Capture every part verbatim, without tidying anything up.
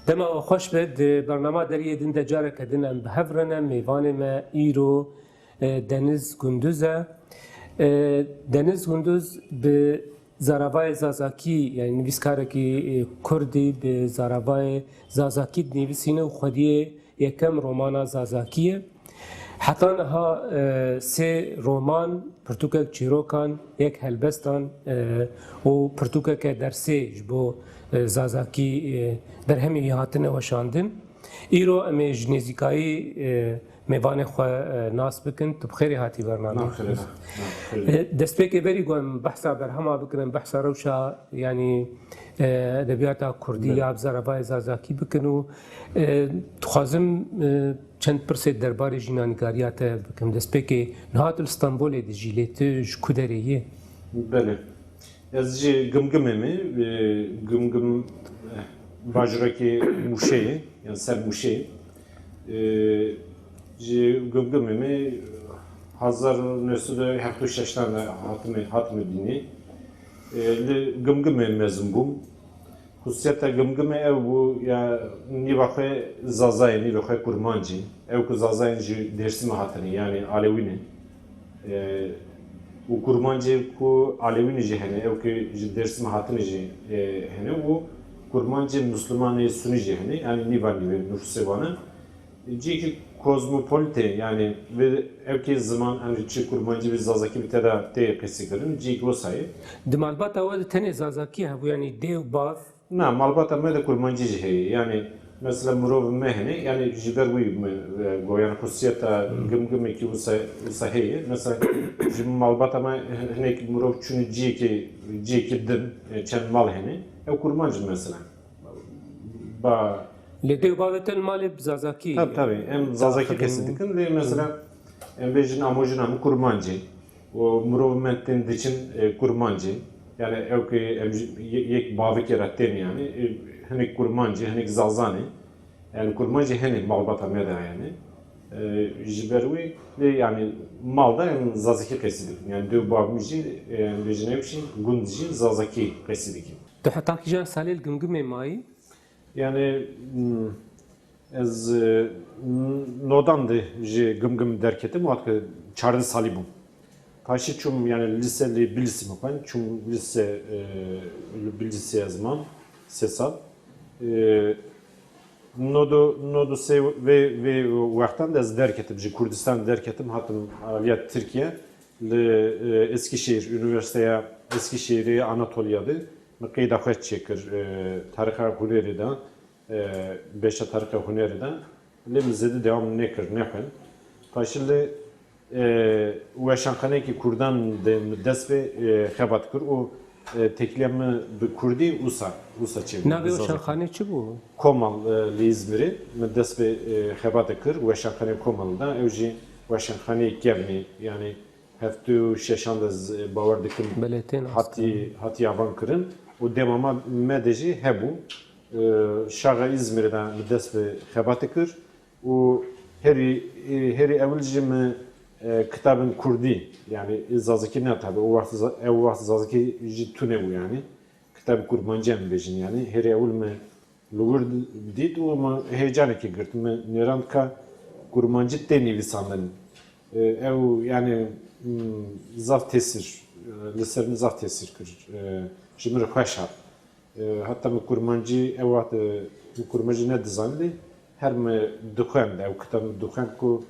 Dema we xweş be, di bernama Deriyê Din de careke din em bi hev re ne. Mêvanê me îro, e, Deniz Gunduz e. E, Deniz Gunduz bi zaravayê Zazakî, yani nivîskarekî, e, Kurdî bi zaravayê Zazakî dinivîsîne û xwediyê yekem romana Zazakî ye. Heta niha, e, sê roman, pirtûkek çîrokan, yek helbestan, e, û pirtûkeke dersê ji bo, e, Zazakî, e, berhemê wî hatine weşandin. Îro em ê ji nêzîkayî, e, mêvanê xwe, e, nas bikin. Tu bi xêrê hatî bernameyê. Nav xêrê, nav xêrê. E, destpêkê berî ku em behsa berhema bikin, em behsa rewşa, yanî, e, edebiyata kurdî Belê. ya bi zaravayê Zazakî bikin û, e, dixwazim, e, çend pirsê derbarê jînanîgariya te bikim. Destpêkê niha tu li Stenbolê dijî, lê tu ji ku derê yî? Belê. Ez ji Gimgimê me. E, Gimgim, e, bajarekê Mûşê ye, yani ser Mûşê ye. E, ji Gimgimê me, hezar neh sed û hevdeh û şeş de hatime, hatime dînê. E, li Gimgimê mezin bûm. Xusûsiyeta Gimgimê ew bû, ya nîva xwe Zazayê, nîva xwe Kurmancî. Ew ku Zazayên ji Dêrsimê hatine, yanî Alewî ne. E, û Kurmancê ku Alewînê jî hene, ew ku ji Dêrsimê hatine jî, e, hene û Kurmancê Muslimanê Sunî jî hene, yanî nîva nîvê nufusê wan e. Cihekî kozmopolite, yani vê ev kê ziman, hani çi Kurmancî ve Zazakî bi te de tê qesî kirin, cihekî wisa ye. Di malbata we de tenê Zazakî hebû, yani dê û bav? Na, malbata me de Kurmancî jî heye. Yani mesela mirov me hene, yani ji ber wî me, e, go, yani xusiyeta Hmm. Gimgimekî wisa, wisa heye. Mesela ji malbata me hinek mirov çûn cihekî, cihekî din, e, çend mal hene. Ew Kurmanc mesela. Ba Lê dê û bavê te li malê bi Zazakî Tabii, tabii. Em Zazakî diaxivîn. Qesî dikin. Lê mesela em bêjin amojina min Kurmancî. Û mirov me tên diçin, e, Kurmancî. Yani ew ki em ji-, ye-, yek bavikê re tên yani. E, hinek Kurmancî, hinek Zazanê. Yani Kurmancî hene malbata me de yani. E, ji ber wî lê yani mal da em Zazakî qesî dikin. Yani dê û bav min jî, e, em bêjin ew jî gund jî Zazakî qesî dikin. Tu heta kîjan salê li Gimgimê mayî? Yani, hmm, ez, e, nodan de ji Gimgim derketim, wextke çardeh salî bûm. Paşê çûm, yani lise li Bilisî me xwend, çûm lise, e, li Bilisî ez mam, sê sal. E, nodo, nodo sê vê, vê wextan de ez derketim, ji Kurdistan derketim, hatim aliya Tirkiye, li, e, Eskişehir, Üniversiteya Eskişehirê Anatoliya de. Min qeyda xwe çêkir, e, tarixa hunerê de, e, beşa tarixa hunerê de. Lê min zêde dewam nekir, nexwend. Paşê li, e, weşanxaneyekî Kurdan de min dest pê, e, xebat kir û, e, têkiliya min bi Kurdî wisa, wisa çêbû. Navê weşanxanê çi bû? Komal, e, li Îzmîrê min dest pê, e, xebatê kir, weşanxaneyê Komal de. Ew jî weşanxaneyê kevnê, yani Heftê û şeşan de ez bawer dikim Belê, tên hatî, asteng. Hatî avan kirin û dema me, me de jî hebû. E, Şaxa Îzmîrê de min dest bi xebatê kir û herî, e, herî ewil jî min, e, kitabên kurdî, yani Zazakî ne tabi, o wext Za-, ew wext Zazakî jî tune bû yani. Kitabê kurmancî em bêjin yani. Herî ewil min li wir dît û min heyecanekê girt. Min nêrand ka kurmancî tê nivîsandin. E, ew, yani, m, zaf tesîr, e, li ser min zaf tesîr kir. E, ji min re xweş hat. E, heta min kurmancî, ew wext, e, min kurmancî nedizanî, her min dixwend, ew kitab min dixwend ku,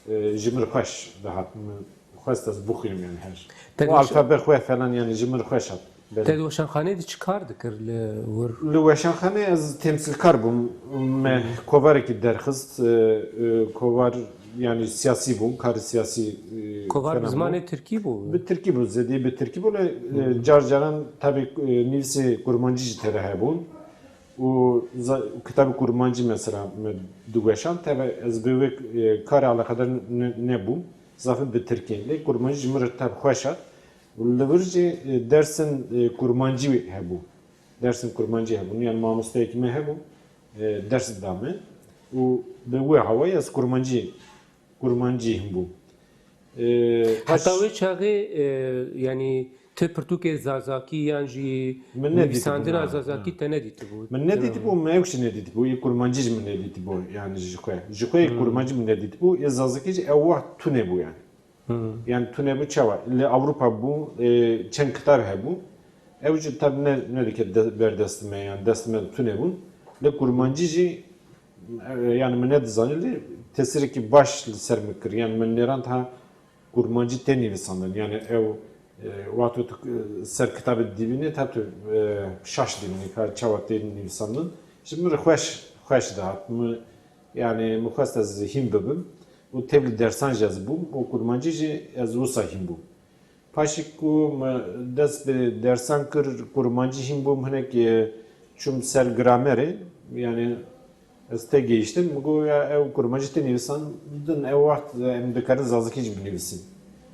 e, ji min re xweş dihat. Min xwest ez bixwînim yani her. Te O diweş- alfabe xwe falan yani ji min re xweş hat. Belê. Te di weşanxaneyê de çi kar dikir li wir? Li weşanxaneyê ez temsîlkar bûm. Me kovarekî derxist, e, e, kovar yani siyasî bû, karê siyasî, e, Kovar bi zimanê tirkî bû? Bi tirkî bû, zêdî bi tirkî bû, lê, e, car caran tabi, e, nivîsê kurmancî jî tede hebûn. Û za-, kitabê kurmancî mesela me diweşan, tabi ez bi wê, e, karê eleqedar ne-, nebûm. Zafî bi tirkî. Lê kurmancî ji min re tabi xweş hat. Û li vir jî, e, dersên, e, kurmancî hebû. Dersên kurmancî hebûn. Yani mamosteyekî me hebû, e, ders dida me. Û bi wê hawayê ez kurmancî, kurmancî him bûm. E, Heta paş- wê çaxê, e, yani tu pirtûkê zazakî yan jî Min nedîtibû, nivîsandina na, zazakî na. te nedîtibû? Min nedîtibû, min ew jî nedîtibû, yê kurmancî jî min nedîtibû, yani ji xwe. Ji xwe yê Hmm. kurmancî min nedîtibû, yê zazakî jî ew wext tune bû yani. Hmm. Yani tune bû çawa? Li Ewropa bû, e, çend kitab hebû. Ew jî tabi ne, nedike de, ber destime, yani destime tune bûn. Li kurmancî jî, e, yani min nedizanî, lê tesîrekî baş li ser min kir. Yani min nêran ta kurmancî tê nivîsandin. Yani ew, e, wexto tu, e, ser kitabê dibînî, ta tu, e, şaş dibînî, ka çawa tê nivîsandin. Ji min re xweş, xweş dihat. Min, yani min xwest ez hîn bibim û tevlî dersan jî ez bûm û kurmancî jî ez wisa hîn bûm. Paşê ku min dest bi dersan kir, kurmancî hîn bûm, hinek, e, çûm ser gramerê, yani ez tê gihîştim, min got, ya ew kurmancî tê nivîsandin, ew wext em dikarin zazakî jî binivîsin.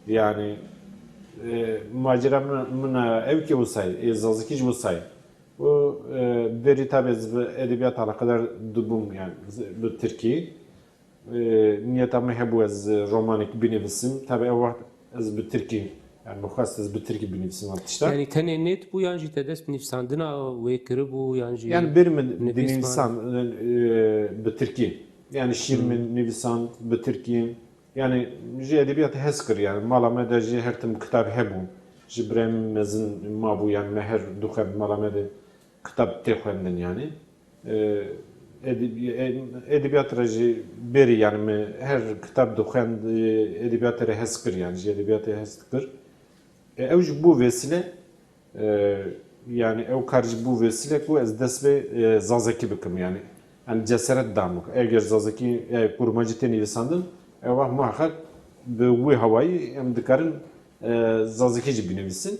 Yani, e, macera min, min ew ki wisa ye, ê zazakî jî wisa ye. Û, e, berî tabi ez bi edebiyat alaqedar dibûm, yani bi tirkî. E, niyeta min hebû ez romanek binivîsim. Tabi ew wext ez bi tirkî, yani min xwest ez bi tirkî binivîsim ev tişta. Yani tenê nêt bû yan jî te dest bi nivîsandina wê kiribû yan jî Yani ber min nivîsman? dinivîsan, e, bi tirkî. Yani şiir Hmm. min nivîsan bi tirkî. Yani ji edebiyatê hez kir, yani mala me de jî her tim kitab hebû. Ji birayên mezin mabû, yani me her dixwend, mala me de kitab tê xwendin yani. E, edebi-, e, edebiyat re jî berî yani me her kitab dixwend, e, edebiyatê re hez kir yani, ji edebiyatê hez dikir. E, ew jî bû vesîle, e, yani ew kar jî bû vesîle ku ez dest bi, e, zazakî bikim yani. Yani ceseret dam. Eger zazakî, e, kurmancî tê nivîsandin, ew wext muheqeq bi wî hawayî em dikarin, e, zazakî jî binivîsin.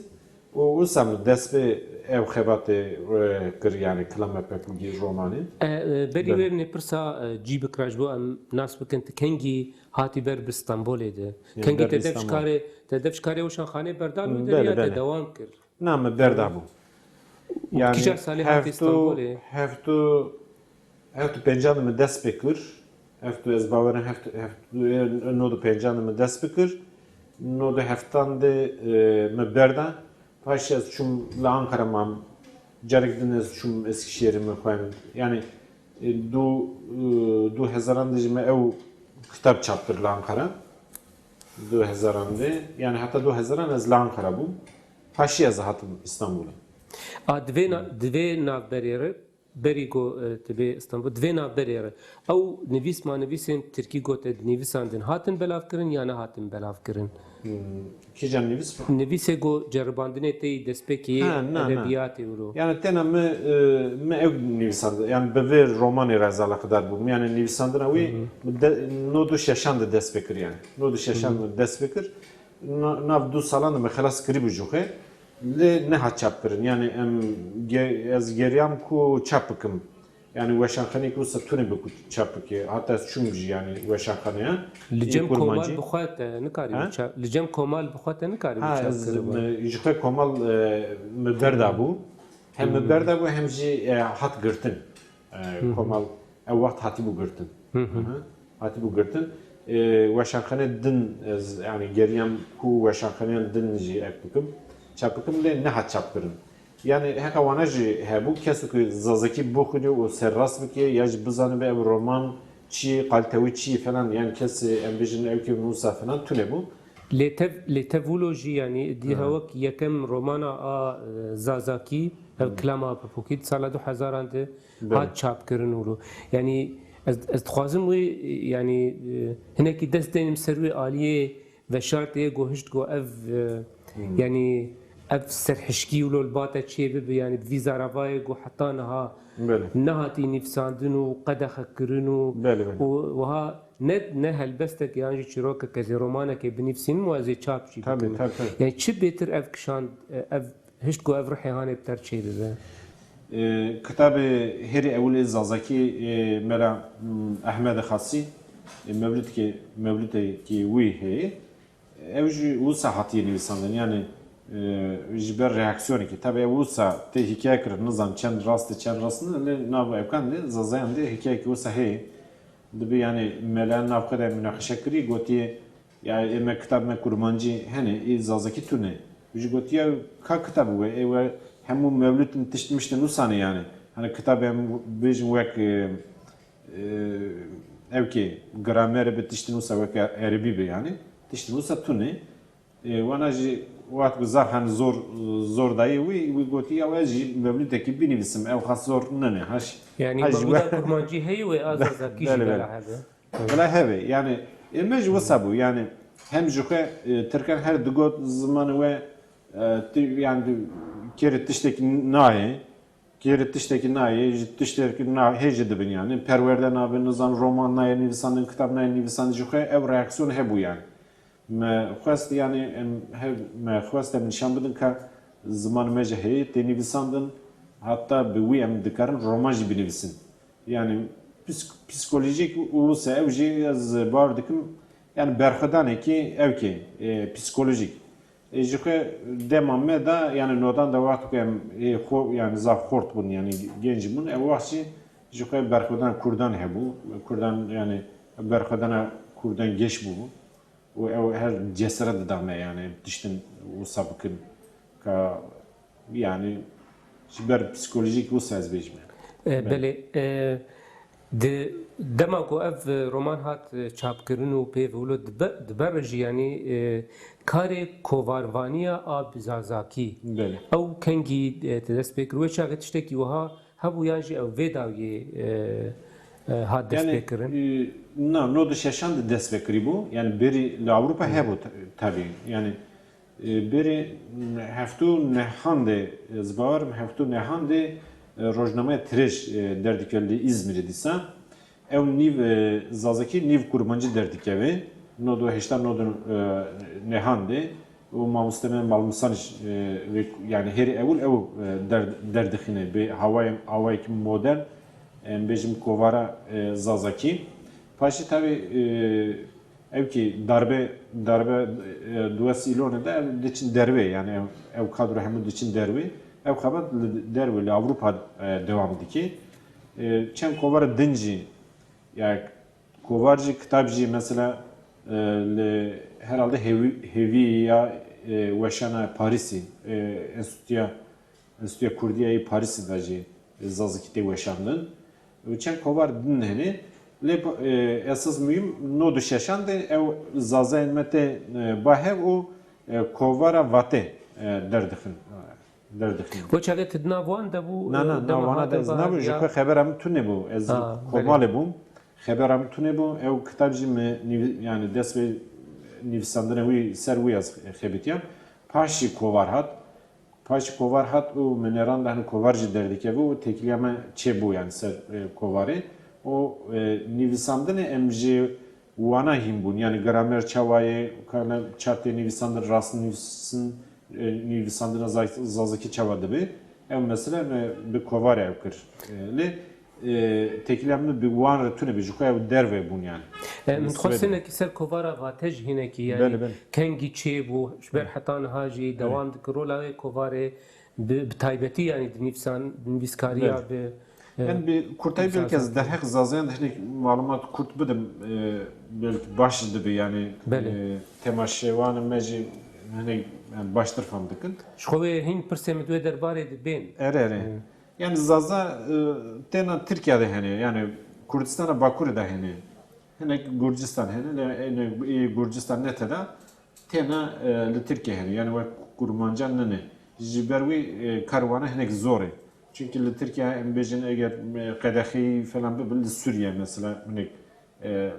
Û wisa min dest bi ev xebatê, e, kir, yani Kilame Pekûgî romanê. E, e, berî Belê. wê em ê pirsa, e, cî bikira ji bo em nas bikin, tu kengî hatî ber bi Stenbolê de? Kengî ber te bi dev ji Stenbol. karê, te dev ji karê weşanxanê berdan wî Belê, derê ya te belê. dewam kir? Na, min berda bû. Û Yani kîja salê hatî heft û, Stenbolê? heft û, heft û pêncan de min dest pê kir. Heft û, ez bawerim heft, heft û, nod û pêncan de min dest bikir. Nod û heftan de, e, min berda. Paşê ez çûm li Ankara mam. Carek din ez çûm Eskişehirê min xwend. Yani, e, du, e, du hezaran de jî me ew kitab çap kir li Ankara. Du hezaran de. Yani heta du hezaran ez li Ankara bûm. Paşê ez hatim Îstanbulê. A, di vê na-, di vê navberê re, berî ku, e, tu bê Îstanbul, di vê navberê re, ew nivîsma nivîsên tirkî ku te dinivîsandin, hatin belavkirin ya nehatin belavkirin? Hmm, kîjan nivîs? Nivîsê ku ceribandinê te yî destpêkê yê Ha, na, na. edebiyatê wilo. Yani tena min, e, min ew nivîsand, yani bi vê romanê re ez alaqedar bûm. Yani nivîsandina wî Hı hı. min de, nod û şeşan de dest pê kir yani. Nod û şeşan Hı hı. min dest pê kir. Na-, nav du salan de min xelas kirî bû ji xwe. Lê nehat çap kirin. Yani em ge-, ez geriyam ku çap bikim. Yani weşanxaneyek wisa tune bi ku çap bike. Heta ez çûm jî yani weşanxaneya. Li Ê cem kurmancî. Komal bi xwe te nikarî Ha? çap, li cem Komal bi xwe te nikarî Ha, çap ez, kiriba. me, ji xwe Komal, e, mi berda bû. Hem mi Hı. berda bû hem jî, e, hat girtin. E, Hı hı. Komal ew wext hatî bû girtin. Hı hı. Hı hı. Hatî bû girtin. E, weşanxane din, ez, yani geriyam ku weşanxaneyan din jî ek bikim. Çap bikim lê nehat çap kirin. Yani heqa wana jî hebû, keso ku zazakî bixwînî û serrast bike ya jî bizanibe ev roman çi, kalite wî çi falan, yani kesê em bêjin ew kê nûsa falan tune bû. Lê tev, lê tev wilo jî, yani dî Ha. hewek yekem romana a, e, zazakî, ev Hı. Kilama Pepûkî di sala du hezaran de Belê. hat çap kirin wilo. Yani ez, ez dixwazim wê, yani, e, hinekî dest denim ser wê aliyê veşartê ye ku hişt ku ev, e, Hmm. yani ev serhişkî wilo li ba te çê bibe, yani bi vî zaravayê ku heta niha Belê. nehatî nivîsandin û qedexe kirin û, Belê, belê. û wiha ne, ne helbestek yan jî çîrokek ez ê romanekê binivîsînim û ez ê çap jî Tabii, bikim. tabii, tabii. Yani çi bêtir ev kişand, ev hişt ku ev ruhê hanê bi te re çê bibe? E, kitabê herî ewil ê zazakî, e, Mela, m, Ehmedê Xasî, e, mewlidkê, mewlidekî wî heye. Ew jî wisa hatiye nivîsandin, yani, e, ji ber reaksiyonekî. Tabi ew wisa tê hikaye kirin, nizan çend rast e, çend rast nîne, lê nav evkan de, zazayan de hikayekî wisa heye. Dibe, yani, mela nav xwe de münaqeşe kirî, gotiye, ya, ê me kitab me kurmancî hene, ê zazakî tune. Ji gotiye ka kitab we, ê we hemû mewlid in tişt miştin nûsanê yani. Hani kitab em bêjin wek, e, e, ew kê gramer bi tiştin nûsa wek erebî bi yani. Tiştin nûsa tune. E, wana jî wextku zaf hani zor, zor dayê wî, wî gotiye ew ez jî mewlidekî binivîsim. Ew xas zor nene. Haş, Yani haş mewlida kurmancî heye wê a zazakî jî bela hebe. Bila hebe, yani, e, me ji wisa bû, yani, hem ji xwe, e, Tirkan her digot zimanê we, e, ti-, yani, di-, kêrê tiştekî nayê, kêrê tiştekî nayê, ji tiştekî na-, hê jî dibin, yani, perwerde nabe, nizam roman nayê nivîsandin, kitab nayê nivîsandin, ji xwe ev reaksiyon hebû, yani. Me xwest, yani, em hev, me xwest em nîşan bidin ka ziman me jî heye, tê nivîsandin, hatta bi wî em dikarin roman jî binivîsin. Yani psik-, psikolojik û wisa ew jî ez bawer dikim, yani berxwedanekî ew kê, e, psikolojik. E, ji xwe dema me de, yani nodan de wext ku em ê xwe, yani zaf xort bûn, yani genc bûn, ew wext jî ji xwe berxwedan Kurdan hebû. Kurdan, yani berxwedana Kurdan geş bû. Û ew her cesere dida me, yani em tiştin wisa bikin ka, yani ji ber psikolojik wisa ez bêjim yani. E, belê, e, di dema ku ev, e, roman hat, e, çapkirin û pê wilo dibe-, dibe re jî, yanî, e, karê kovarvaniya a bi zazakî, Belê. ew kengî, e, te dest pê kir? Wê çaxê tiştekî wiha hebû yan jî ew vê dawiyê, e, e, hat dest Yani, pê kirin? e, na, nod û şeşan de dest pê kirî bû. Yani berî li Ewropa hebû te-, tabii. Yani, e, berî, m, heftê û nehan de, e, ez bawer im, heftê û nehan de, e, rojnameya Tirêj, e, derdikeve li Îzmîrê dîsa. Ew nîv, e, zazakî, nîv kurmancî derdikeve. Nod û heştan, nod û, e, nehan de. Û mamoste me Malmûsan jî, e, vê, yani herî ewil ew, e, der-, derdixîne. Bi hawayê, awayekî modern, em bêjim kovara, e, zazakî. Paşê tabii, e, ew kî darbe, darbe, e, duwes îlonê de ev diçin derve, yani ev, ev kadro hemû diçin derve. Ev xebat li derve, li Ewropa, e, dewam dike. E, çend kovara din jî, ya kovar jî, kitab jî mesela, e, li herhalde hêvî-, hêviya, e, weşana Parîsî, e, Enstitûya, Enstitûya Kurdî ya yê Parîsî de jî, e, zazakî tê weşandin. Û çend kovar din hene. Lê, e, esas muhîm nod û şeşan de ew zazayên me tê, e, ba hev û, e, kovara Vatê, e, derdixin. Derdixin. Bo çaxê tu di nav wan de bû, Na, na, e, dema nav wana hatin de ez ba nabû, hev ji ya? xwe xebera min tune bû. Ez Ha, belê. Komalê bûm. Xebera min tune bû. Ew kitab jî min nivî-, yani dest bi nivîsandina wî, ser wî ez xebitiyam. Paşî kovar hat. Paşî kovar hat û min nêran de hin kovar jî derdikeve û têkiliya me çêbû yani ser, e, kovarê. Û, e, nivîsandinê em ji wana hîn bûn. Yani gramer çawa ye, kana çar tê nivîsandin, rast nivîsin, e, nivîsandina Zaz-, Zazakî çawa dibe? Ev mesele me bi kovarê ew kir. E, lê, e, têkiliya min bi wan re tune be, ji xwe ew derve bûn yani. E, Li min dixwest Swêdê. Hinekî ser kovara Vate jî hinekî, yani Belê, belê. Kengî çê bû, ji ber Belê. Heta niha jî dewam dike rola wê kovarê bi, bi taybetî, yani di nivîsan-, di nivîskariya Belê. Bi, e, Yani bi kurtayî belkî ez derheq zazayan de hinek malumat kurt bidim, e, belkî baş dibe yani, Belê. E, temaşevanê me jî hinek, yani baştir fam dikin. Ji xwe wê hîn pirsê min di wê derbarê de bên. Erê, erê. Hı. Yani zaza, e, têna Tirkiye de hene, yani Kurdistana Bakurê de hene. Hinek Gurcistan hene, lê, e, Gurcistan ne teda, têna, e, li Tirkiye hene. Yani wek kurmancan nene. Ji ber wî, e, kar wana hinek zor e. Çünkü li Tirkiye em bêjin eger, e, qedexeyî falan bibe li Sûriye mesela hinek, e,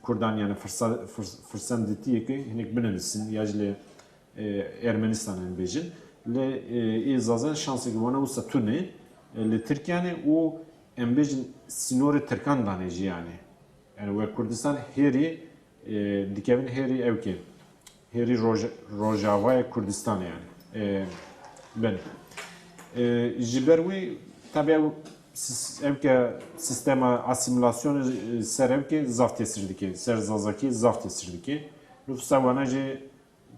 Kurdan yani fırsa-, fırs-, fırsenditiyê ki hinek binivîsin ya jî li, e, Ermenistan em bêjin. Lê, e, ê zazen şansek wana wisa tune, e, li Tirkiye ne û em bêjin sînorê Tirkan danê jî yani. Yani wek Kurdistan hêrî, e, dikevin hêrî ewkê. Hêrî Roj-, Rojavayê Kurdistan yani. E, bin. E, ji ber wî tabi ew sis-, ewke sistema asîmîlasyonê, e, ser ewkê zaf tesîr dike. Ser Zazakî zaf tesîr dike. Nüfusa wana jî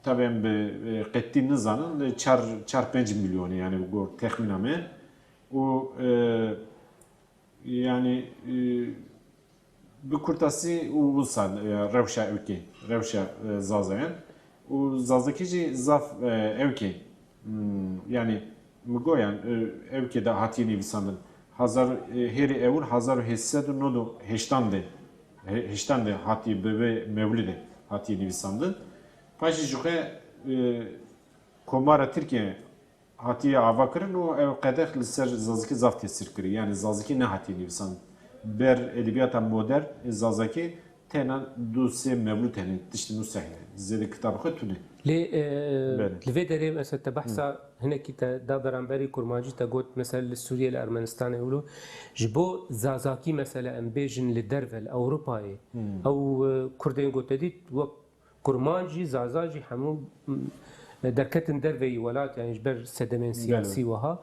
tabi em bi, e, qetî nizanin, lê çar, çar pênc milyonê yani bi gor texmîna me. Û, e, Yani, e, bi kurtasî û wisa, e, rewşa ewkê, rewşa, e, zazayan. Û zazakî jî zaf, e, ewkê, hmm, yanî, mi got yan, e, ewkê de hatiye nivîsandin. Hezar, e, hêrê ewil hezar û hêşt sed û nod û heştan de, he-, heştan de hatiye bi vê mewlidê hatiye nivîsandin. Paşê jixwe, e, Komara Tirkiye hatiye ava kirin û ew qedeh li ser zazakî zaf tesîr kiriye. Yanî zazakî nehatiye nivîsandin. Ber edebiyata modern ê zazakî tena du sê mewlûd hene, tiştên wisa hene. Zêde kitabê xwe tune. Lê, e, Belê. Li vê derê mesela te behsa hinekî te da beramberî kurmancî te got, mesela li Sûriyê, li Ermenistanê wilo. Ji bo zazakî mesela em bêjin li derve, li Ewropayê, ew, e, Kurdên ku te dît wek kurmanc jî, zaza jî hemû, m, derketin derveyî welat, yani ji ber sedemên siyasî wiha.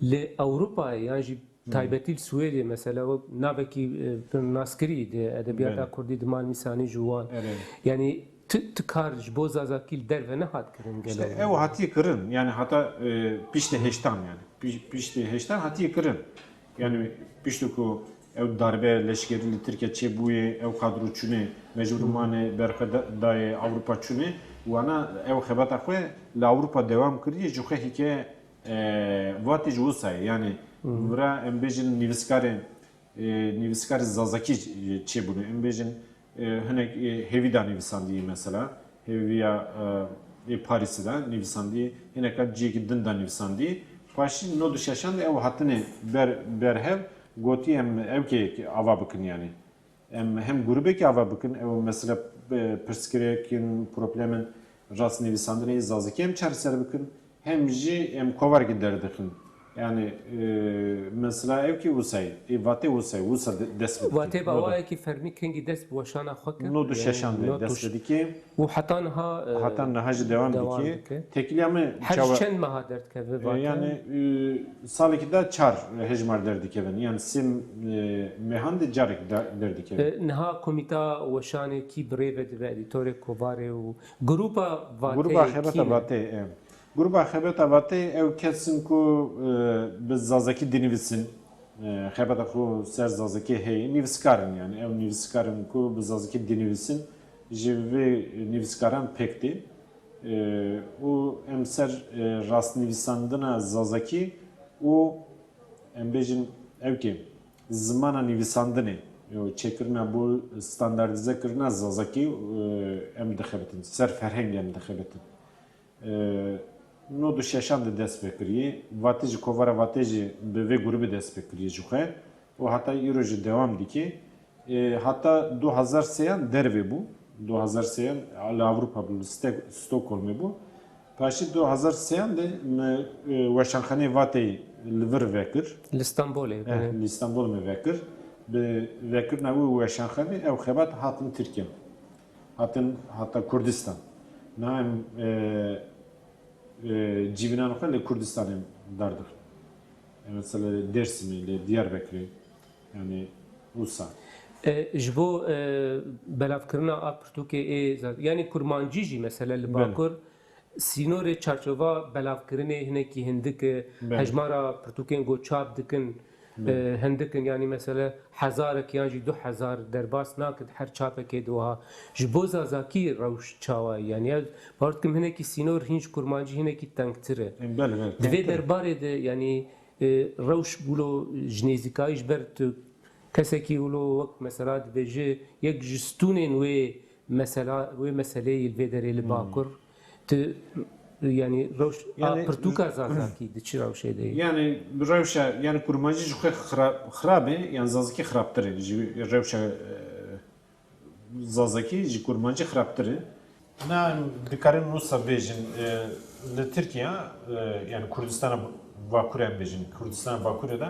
Li Ewropayê yan jî taybetî li Swêdê mesela wek navekî, e, pir naskirî di edebiyata Belê. Kurdî di mal nîsanî ji wan. Erê. Yani tu, tu kar ji bo zazakî li derve nehat kirin gelo. İşte ew hatiye kirin, yani hata, e, piştê hêştan yani. Piş-, piştê hêştan hatiye kirin. Yani piştî ku ew darbe leşkerî li Tirkiye çêbûye, ew kadro çûne, mecbûr mane berxwe da-, dayê Ewropa çûne, wana ew xebata xwe li Ewropa dewam kiriye, ji xwe hîke, e, vatê ji wisa ye. Yani vira em bêjin nivîskarê, e, nivîskarê zazakî çêbûne. Em bêjin, e, hinek, e, hêvî da nivîsandiyê mesela. Hêviya, e, ê Parîsê de nivîsandiyê, hineka ciyekî din de nivîsandiyê. Paşî nod û şeşan de ew hatine ber, berhev, gotî em ewkê ava bikin yani. Em hem grûbekî ava bikin, ew mesela, e, pirsgirêkin, problemên rastnivîsandinê zazakî em çareser bikin. Hem jî em kovarkê derdixin. Yani, e, mesela ew ki wisa ye, ê vatê wisa ye, wisa de-, dest pê dike. Vatê bi awayekî fermî kengî dest bi weşana xwe kir. Nod û şeşan de dest pê dike. Û heta niha, e, Heta niha jî dewam dike. Tekiliya me her çend meha derdikeve vate? E, yani, e, salekî de çar hejmar derdikevin. Yani sê, e, mehan de carek de-, derdikeve. E, niha komîta weşanê kî bi rê ve dibe, edîtorê kovarê û grupa vateyê kî ne? Grupa xebata vateyê, e. Gruba Xebata Vatê ew kes in ku, e, bi zazakî dinivîsin, e, xebata xwe ser zazakî heye, nivîskar in yani. Ew nivîskar in ku bi zazakî dinivîsin, ji vê nivîskaran pêk tê. E, û em ser, e, rastnivîsandina zazakî û em bêjin ew kê zimana nivîsandinê, yo çêkirina bo standardîze kirina zazakî, e, em dixebitin, ser ferheng em dixebitin. E, nod û şeşan de dest pê kiriye. Vatê jî, kovara Vatê jî bi vê grûbê dest pê kiriye ji xwe û heta îro jî dewam dike. E, heta du hazar sêyan dervê bû. Du hazar sêyan li Ewropa bû, li Ste-, Stockholmê bû. Paşê du hazar sêyan de me, e, weşanxaneyê Vateyê li vir vekir. Li Stenbolê, Eh, belê. Li Stenbolê me vekir. Bi vekirina wî weşanxanê ew xebat hatin Tirkiye. Hatin heta Kurdistan. Niha em, e, e, civînan xwe li Kurdistanê dar dixin. E, mesela li Dêrsimê, li Diyarbekirê, yani wisa. E, ji bo, e, belavkirina a pirtûkê ê zat-, yani kurmancî jî mesela li Belê. Bakur sînorê çarçova belavkirinê hinekî hindik e, Belê. Hejmara pirtûkên ku çap dikin, Belê. E, hindik in, yanî mesela hezarek yan jî du hezar derbas nakin her çapekê di wiha. Ji bo zazakî rewş çawa ye? Yanî ez bawer dikim hinekî sînor hîn ji kurmancî hinekî tengtir e. E, belê, belê, Di vê tengtir e. Derbarê de yanî, e, rewş wilo ji nêzîkayî ji ber tu kesekî wilo wek mesela dibêje yek ji stûnên wê mesela, wê meseleyê li vê derê li Hmm. Bakur, tu, yani rewş, Yani, a pirtûka zazakî di çi rewşê de ye? Yani rewşa, yani kurmancî ji xwe xira-, xirab e, yani zazakî xirabtir e, ji rewşa, e, zazakî ji kurmancî xirabtir e. Na, em dikarin wisa bêjin, e, li Tirkiye, e, yani Kurdistana Bakur em bêjin, Kurdistana Bakurê de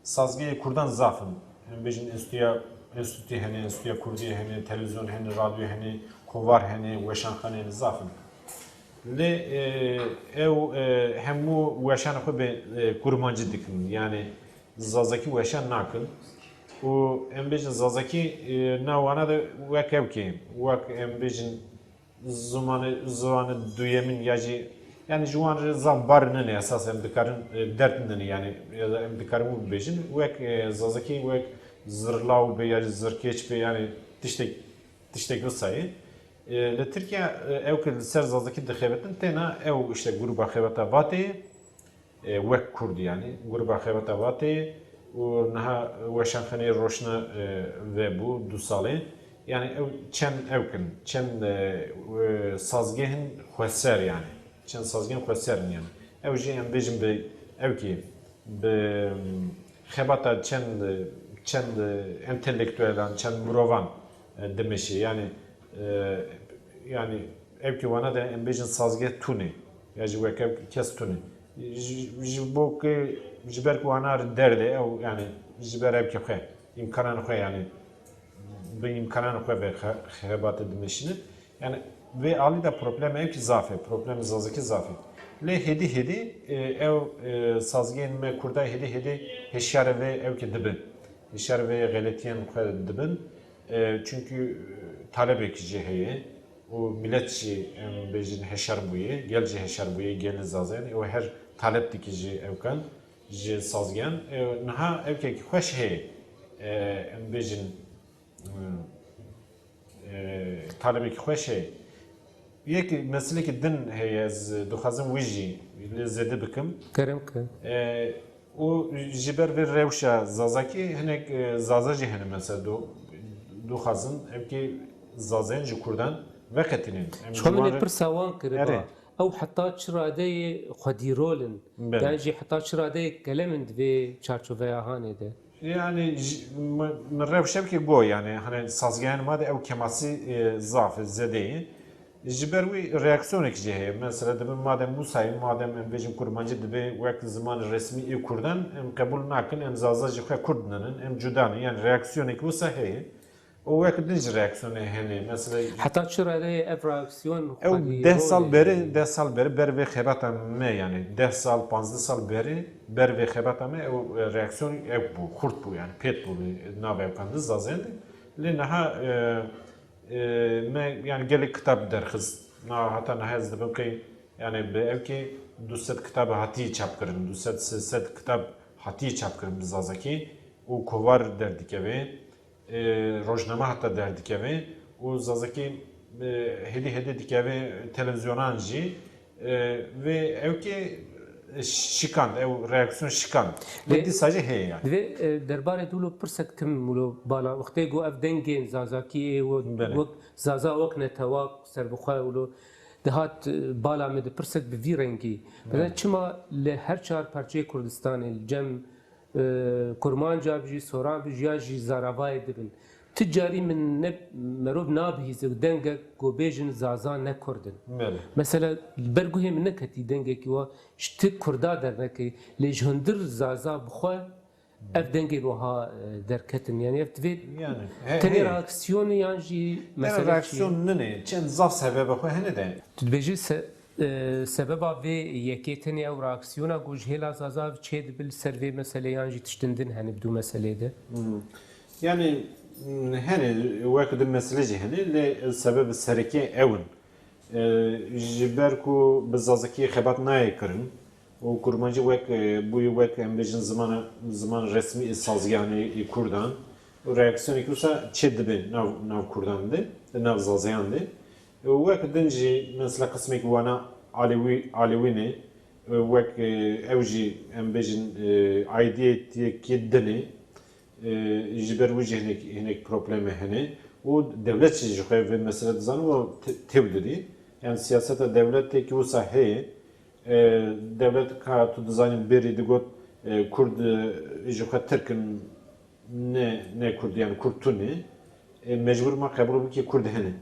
sazgehê Kurdan zaf in. Em bêjin enstitûya, enstitû hene, enstitûya Kurdî hene, televîzyon hene, radyo hene, kovar hene, weşanxane hene, zaf in. Lê, e, ew, e, hemû weşana xwe bi, e, kurmancî dikin. Yani zazakî weşan nakin. Û em bêjin zazakî, e, na wana de wek ew kê, wek em bêjin zimanê, zimanê duyemîn ya jî, yani ji wan re zaf bar nene esas em dikarin, e, dert nene yani, ya da em dikarin wî bibêjin, wek, e, zazakî wek zirlaw be ya jî zirkêç be yani tiştek, tiştek wisa ye. E, li Tirkiye, e, ew ku li ser zazakî dixebetin, têna ew işte gruba xebata Vatê, e, wek Kurd yani, gruba xebata Vatê û niha weşanxaneyê Roşna, e, vebû du salê. Yani ew çend ew kin, çend, e, e, sazgehên xweser yani. Çend sazgehên xweser in yani. Ew jî em bêjin bi ew kî bi xebata çend, çend entelektuelan, çend mirovan, e, dimeşe. Yani, e, yani ev ki wana de em bêjin sazgeh tune. Ya ji wek ev kes tune. Ji, ji bo ki ji ber ku wana derdê ew, yani ji ber ev ki xwe, imkanan xwe yani bi imkanan xwe ve xe-, xebatê dimeşînin. Yani vê alî de problem ev ki zaf e, problem zazakî zaf e. Lê hêdî hêdî, e, ew, e, sazgehên me Kurda hêdî hêdî hişyarê vê ew ki dibin. Hişyarê vê xeletiyên xwe dibin. E, çünkü, e, talebek jî heye û millet jî em bêjin hişyar bûye, gel jî hişyar bûye, gelê Zazen. Ew her talep dike ji ew kan, ji sazgehan. E, niha ew kek xweş heye. E, em bêjin, e, e, talebekî xweş heye. Yek meselekî din heye, ez dixwazim wî jî lê zêde bikim. Kerem ke. E, û ji ber vê rewşa zazakî hinek, e, zaza jî hene mesela do-, dixwazin ev ki zazayên ji kurdan veqetînin. Em Ji ji wan lê re- pirsa wan kiriba. Erê. Ew heta çi radeyê xwedîrol in? Belê. Yan jî heta çi radeyê kelem in di vê çarçoveya hanê de? Yani ji-, mi, mi rewşevkê got, yani hani sazgehên ma de ew kemasî, e, zaf e, zêde ye. Ji ber wî reaksiyonek jî heye. Mesela dibin madem Musayê, madem em bêjin kurmancî dibe wek ziman resmî ê kurdan, em qebûl nakin, em zaza ji xwe kurd ninin, em cuda ne. Yani reaksiyonek wisa heye. Û wek din jî reaksiyonê hene. Mesela Heta çi radeyê ev reaksiyon Ew xwedî deh sal rolê berê, heye? Deh sal berê ber vê xebata me, yani deh sal, panzdeh sal berê ber vê xebata me ew, e, reaksiyon ew bû, xurt bû yani, pêt bû li nav ew kan di zazên de. Lê niha, e, e, me yani gelek kitab derxist. Na heta niha ez dibim ki yani bi ev ki du sed kitab hatî çapkirin, du sed sê sed kitab hatî çapkirin bi zazakî û kovar derdikeve. E, rojname heta derdikeve û zazakî, e, hêdî hêdî dikeve televîzyonan jî, e, vê ew kê şikand, ew reaksiyon şikand. Lê Lê dîsa jî heye yani. Divê, e, derbarê dûlo pirsek tim wilo bala. Wextê ku ev dengên zazakî ê we-, Belê. wek zaza wek netewa serbixwe wilo dihat, e, bala me di pirsek bi vî rengî. Mesela Belê. çima li her çar parçeyê Kurdistanê li cem e, Kurmanca bijî, Soran bijî, ya jî Zaravayê dibin. Tu carî min ne, merov nabihîze dengek ku bêjin Zaza ne Kurd in. Belê. Mesela, li ber guhê min neketî dengekî wa ji ti Kurda dernekê, lê ji hundir Zaza bi xwe ev dengên wiha, e, derketin. Yani ev divê Yani, he, tenê he. reaksiyonê yan jî Tenê mesele çi ye? reaksiyon nine, çend zaf sebebe xwe hene de. Tu dibêjî se-, E, sebeba vê yekê tenê ew reaksiyona ku ji hêla Zaza çê dibe li ser vê meselê yan jî tiştin din hene bi dû meselê de? Hmm. Yani, hmm, hene, wek di mesele jî hene, lê sebeb sereke ew in. E, ji ber ku bi zazakî xebat nayê kirin û kurmancî wek, e, bûyî wek em bêjin zimana, ziman resmî ê sazgihanê ê kurdan û reaksiyonekî wisa çê dibe nav, nav kurdan de, nav zazayan de. Wek din jî mesela qismekî wana Alewî, Alewî ne, wek, e, ew jî em bêjin, e, aidiyetiyekî din e, e, ji ber wî jî hinek, hinek probleme hene û dewlet jî ji xwe vê mesele dizane û te-, têw didî. Yani siyaseta dewletê ki wisa heye, e, dewlet ka tu dizanî berî digot, e, Kurd, e, ji xwe Tirk in, ne, ne Kurd, yani Kurd tune, e, mecbur ma qebûl bike Kurd hene.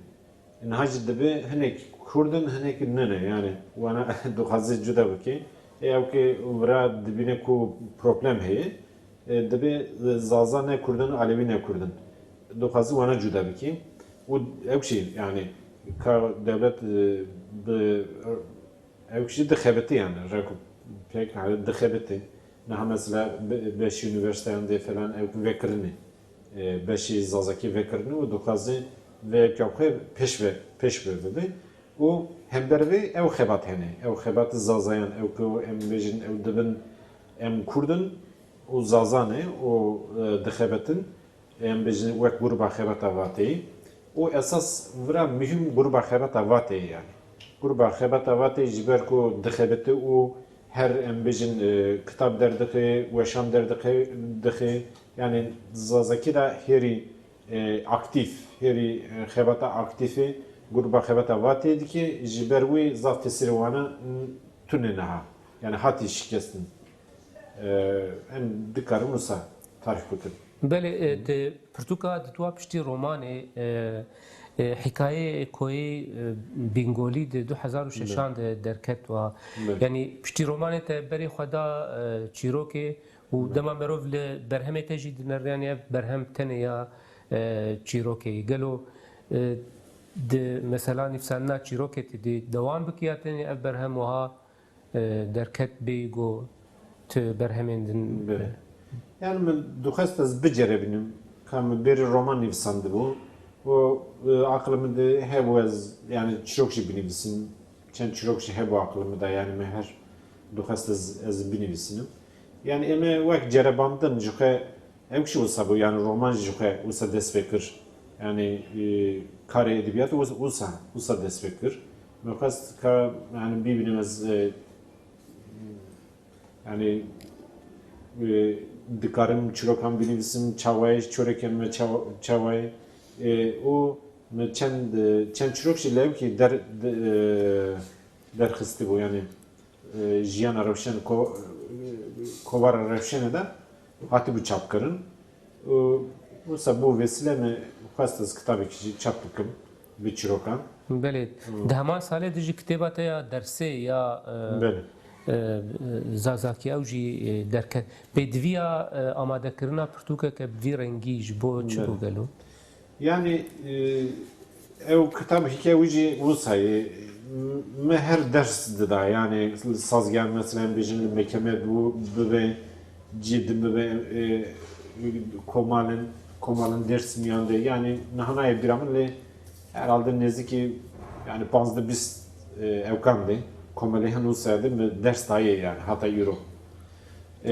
Niha jî dibe hinek Kurd in, hinek nine, yani wana dixwaze cuda bike. E, ew ke vira dibîne ku problem heye, e, dibe Zaza ne Kurd in, Alewî ne Kurd in. Dixwaze wana cuda bike. Û ew şey, yani ka dewlet, e, bi Ew jî dixebitî yani, reko pêk dixebitî. Niha mesela be-, beşî unîversîteyan dê falan ew vekirinê. E, beşî zazakî vekirinê û dixwaze vê ewka xwe pêş ve, pêş ve bibe. Û hember vê ew xebat hene. Ew xebatî zazayan, ew ku em bêjin ew dibin em Kurd in û zaza ne û, e, dixebitin. Em bêjin wek gruba xebata Vateyî. û esas vira muhîm gruba xebata Vatê ye yani. Gruba xebata Vatê ji ber ku dixebite û her em bêjin, e, kitab derdixê, weşan derdixê, dixê. Yani Zazakî de hêrî, e, aktîf, hêrî, e, xebata aktîfê gruba xebata Vatê dike, ji ber wî zaf tesîrê wana, n-, tune niha. Yani hatî şikestin. E, em dikarin wisa tarîf bikin. Belê, e, di pirtûka di dua piştî romanê, e, e, hikayeyê Koyê, e, Bingolî di du hezar û şeşan de derket wa. Belê. Yani piştî romanê te berê xwe da, e, çîrokê û dema merov li berhemê te jî dineriyan ev berhem tenê ya, e, çîrokê. Gelo, e, di mesela nivîsandina çîrokê te dê dewam bikî ya tenê ev berhem wiha e, derket bêyî ku tu berhemên din. Belê. Yani min dixwest ez biceribînim, ka min berî roman nivîsandibû û, e, aqilê min de hebû ez, yani çîrok jî binivîsim, çend çîrok jî hebû aqilê min de, yani min her dixwest ez, ez binivîsinim. Yani eme wek cerebandin ji xwe Ew jî wisa bû, yani roman jî xwe wisa dest pê kir. Yani, e, karê edebiyatê wis-, wisa, wisa dest pê kir. Me xwest ka, yani bibînim ez, e, yani, e, dikarim çîrokan binivîsim, çawayê, çîrokên me çawa-, çawayê. E, û me çend, e, çend çîrok jî lewkî der-, de-, e, derxistibû, yani. e, Jiyana Rewşen, ko-, e, Kovara Rewşenê de hatibû çapkirin. Û wisa bû wesîle me xwest ez kitabekî jî çap bikim bi çîrokan. Belê. Hı. Di heman salê de jî kitêba te ya dersê ya, e, Belê. e, Zazakî ew jî, e, derket. Pêdiviya, e, amadekirina pirtûkeke bi vî rengî ji bo çi Belê. bû gelo? Yani, e, ew kitab hîke wî jî wisa ye. Me her ders dida. Yani li sazgeh, mesela, em bêjin li mekeme bû, bibe, cî din bibe, e, komalin, komalin Dêrsimîyan de. Yani niha nayê bîra min lê herhalde nêzîkî, yani panzdeh bîst, e, ewkan de komelê hin wisa de me ders daye yani hata îro. Ee,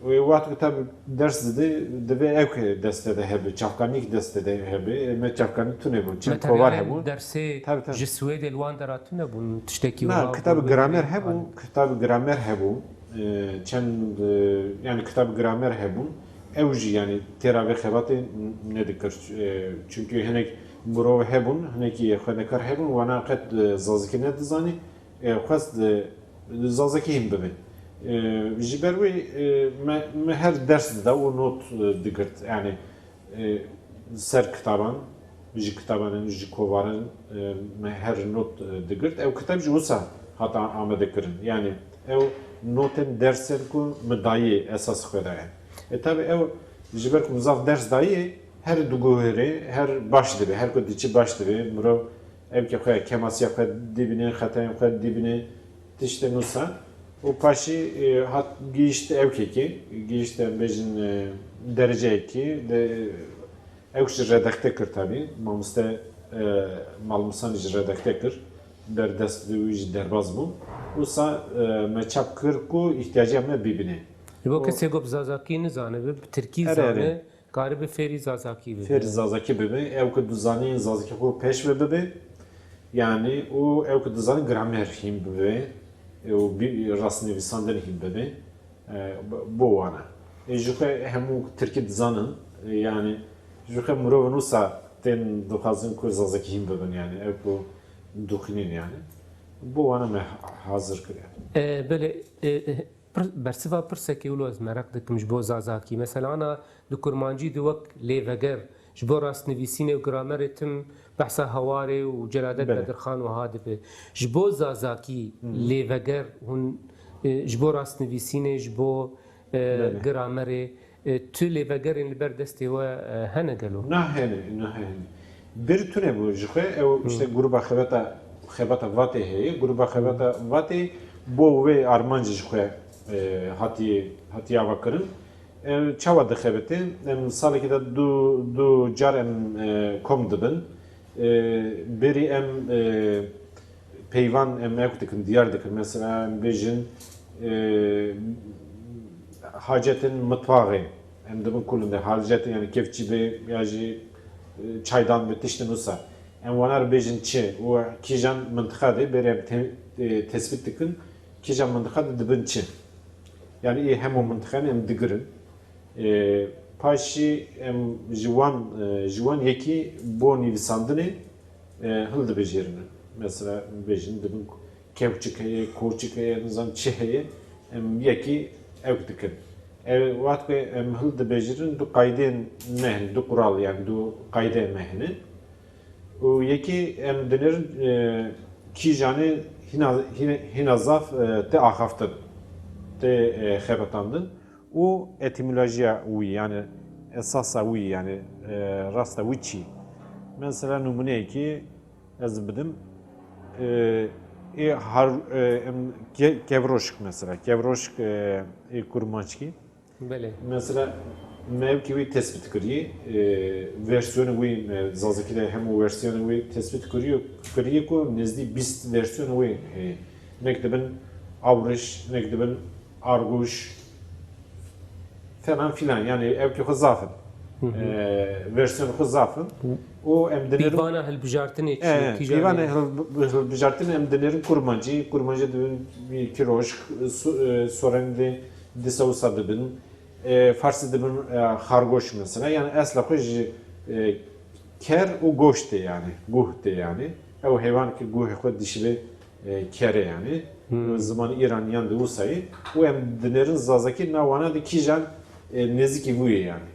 wê wext ku te ders didî, divê ew ki destê de hebe, çavkanî ki destê de hebe, me çavkanî tune bû, çend kovar hebû. Materyalên dersê Tabii, tabii. ji Swêdê li wan dera tune bûn, tiştekî Na, wila kitabı bû gramer wê hebû, an- kitabı gramer hebû, ee, çend, ee, yani kitabı gramer hebûn, ew jî yani têra vê xebatê n-, nedikir. Ee, çünkü hinek mirov hebûn, hinekî xwendekar hebûn, wana qet, ee, zazakî nedizanî, e, xwest, e, zazakî hîn bibe. E, ji ber wê, e, me, me her ders dida û not, e, digirt. Yani, e, ser kitaban, ji kitaban, ji kovaran, e, me her not, e, digirt. Ew kitab jî wisa hata amade kirin. Yani, ew notên dersên ku me dayê esas xwe daye. E, tabi ew ji ber ku me zaf ders dayê, her diguhere, her baş dibe, her ku diçi baş dibe, mirov Ev ke xwe kemasiya xwe dibîne, xetayên xwe dibîne, tiştên wisa. Û paşî, e, hat gihişt ew kekê, gihişt em bêjin, e, dereceyekê, de, ew jî redakte kir tabî. Mamoste, e, Malmisanî jî redakte kir. Ber dest wî jî derbaz bû. Wisa, e, me çap kir ku îhtiyaciya me bibîne. Ji bo Û kesê ku bi zazakî nizanibe, bi tirkî Erê, erê. zane, Karibe fêrî zazakî bibe. Fêrî zazakî bibe, ew ku dizanî zazakî xwe pêş ve bibe, yani û ew ku dizanî gramer hîn bibe, û bi-, rastnivîsandin hîn bibe, e, bo wana. E, ji xwe hemû tirkî dizanin, e, yani ji xwe mirovin wisa tên dixwazin ku zazakî hîn bibin, yani ew ku dixwînin yani. Bo wana me hazir kiriye. E, belê, e, e, Pir-, bersiva pirsekê wilo ez mereq dikim ji bo zazakî. Mesela ana di kurmancî de wek lêveger, ji bo rastnivîsînê û gramerê tim behsa Hewarê û Celadet Belê. Bedirxan wiha dibe. Ji bo zazakî Hı hı. lêveger hûn, e, ji bo rastnivîsînê, ji bo, e, Belê. gramerê, e, tu lêvegerên li ber destê we, e, hene gelo? Na hene, na hene. Bir tune bû ji xwe, ew Hı. işte gruba xebata, xebata Vatê heye. Gruba xebata Vatê bo wê armancê ji xwe, e, hatiye, hatiye ava kirin. E, çawa dixebite? Em salekî de du, du car em, e, kom dibin. E, berî em, e, peyvan em ew dikin, diyar dikin. Mesela em bêjin, e, hacetên mitwaxê. Em dibin kulinde hacetên, yani kevçî be ya jî çaydan bi tiştin wisa. Em wana re bêjin çi û kîjan mintiqa de berê em te-, e, tespît dikin, kîjan mintiqa de dibin çi. Yani ê hemû mintiqan em digirin. E, paşî em ji wan, e, ji wan yekî bo nivîsandinê, e, hildibijêrin. Mesela bêjin dibin kewçik heye, koçik heye, nizam çi heye, em yekî ew dikin. Ew, wextê em hildibijêrin du qaydên me hene, du qural, yani du qayde me hene. Û yekî em dinêrin, e, kîjanê hîna, hîna, hîna zaf, e, tê axaftin, tê, e, xebetandin. Û etîmolojiya wî, yani esasa wî, yani, e, rasta wî çi? Mesela nûmuneyekî ez bidim, e, ê har, e, em ke-, kevroşk mesela, kevroşk, e, ê kurmanckî. Belê. Mesela me ew ki wî tespît kirî, e, versiyonê wî, e, zazakî de hemû versiyonê wî tespît kirî, kirî ku nêzdî bîst versiyonê wî heye. Hinek dibin awriş, hinek dibin argoş, falan filan. Yani ew ki xwe zaf in. Hı hı. E, versiyonê xwe zaf in. Hı. Û em dinêrin Pîvana hilbijartinê çi ye? E, Kîjan pîvana e? Hilb-, hilbijartinê em dinêrin kurmancî. Kurmancî dibin wî kiroşk, su-, e, sorenî de dîsa wisa dibin. E, farsî dibin, e, xargoş mesela. Yani esla xwe ji, e, ker û goş tê yani. Guh tê yani. Ew heywan ki guhê xwe dişibe, e, kerê yani. Hmm. Ziman îraniyan de wisa ye. Û em dinêrin zazakî na wana de kîjan, e, nêzîkî wî ye yani.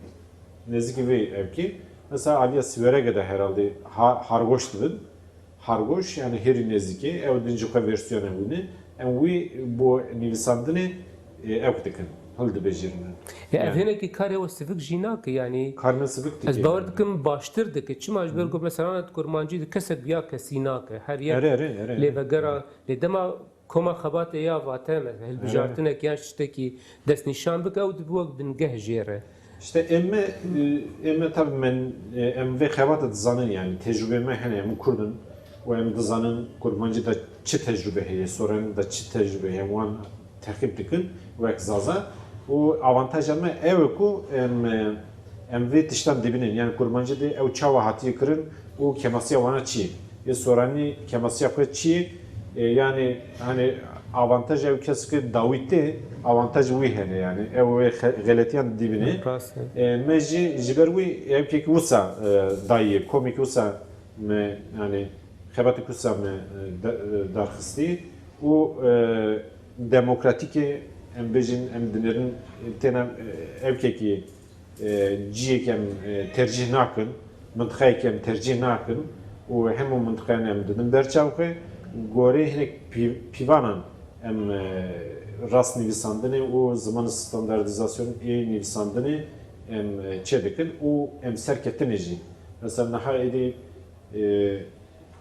Nêzîkî vê evkê. Mesela aliya Siwerege de herhalde ha-, hargoş dibin. Hargoş, yani herî nêzîkê, ew din jî xwe versiyona wî ne. Em wî bo nivîsandinê, e, ew dikin, hildibijêrin. Ya ev Yani. Hinekî karê we sivik jî nake, yani Kar me sivik dike, ez bawer yani. Dikim baştir dike. Çima ji ber Hı. Ku mesela di kurmancî de kesek bi ya kesî nake. Her yek Erê, erê, erê, lê erê. Vegera, lê dema koma xebatê ya vate, mesela, hilbijartinek yan tiştekî destnîşan bike, ew dibe wek bingeh jê re. İşte ême, e, ême tabi men, e, em vê xebata dizanin, yani tecrübe me hene, em Kurd in û em dizanin kurmancî de çi tecrübe heye, sorenî de çi tecrübe heye, wan teqîb dikin wek Zaza. Û avantaja me ew e ku em, e, em vê tiştan dibînin, yani kurmancî de ew çawa hatiye kirin û kemasiya wana çi ye. Ê soranî kemasiya xwe çi ye? Ê, yani, hani, avantaj ew kes ki dawî tê, avantaj wî hene, yani. Ew wê xe-, xeletiyan dibîne. Rast e. Ê, me jî ji ber wî ew kek wisa, e, dayiye, komik wisa me, yani, xebatik wisa me, e, da-, e, darxistî û, e, demokratîk e, em bêjin, em dinêrin, têna, e, ew kekî e, cihêk em, e, tercîh nakin, mintiqayek em tercîh nakin û hemû mintiqayan em didin ber çav xwe, gorê hinek pî-, pîvanan em, e, rast nivîsandinê û ziman standardîzasyon ê nivîsandinê em, e, çêdikin û em serketinê jî. Mesela niha êdî, e,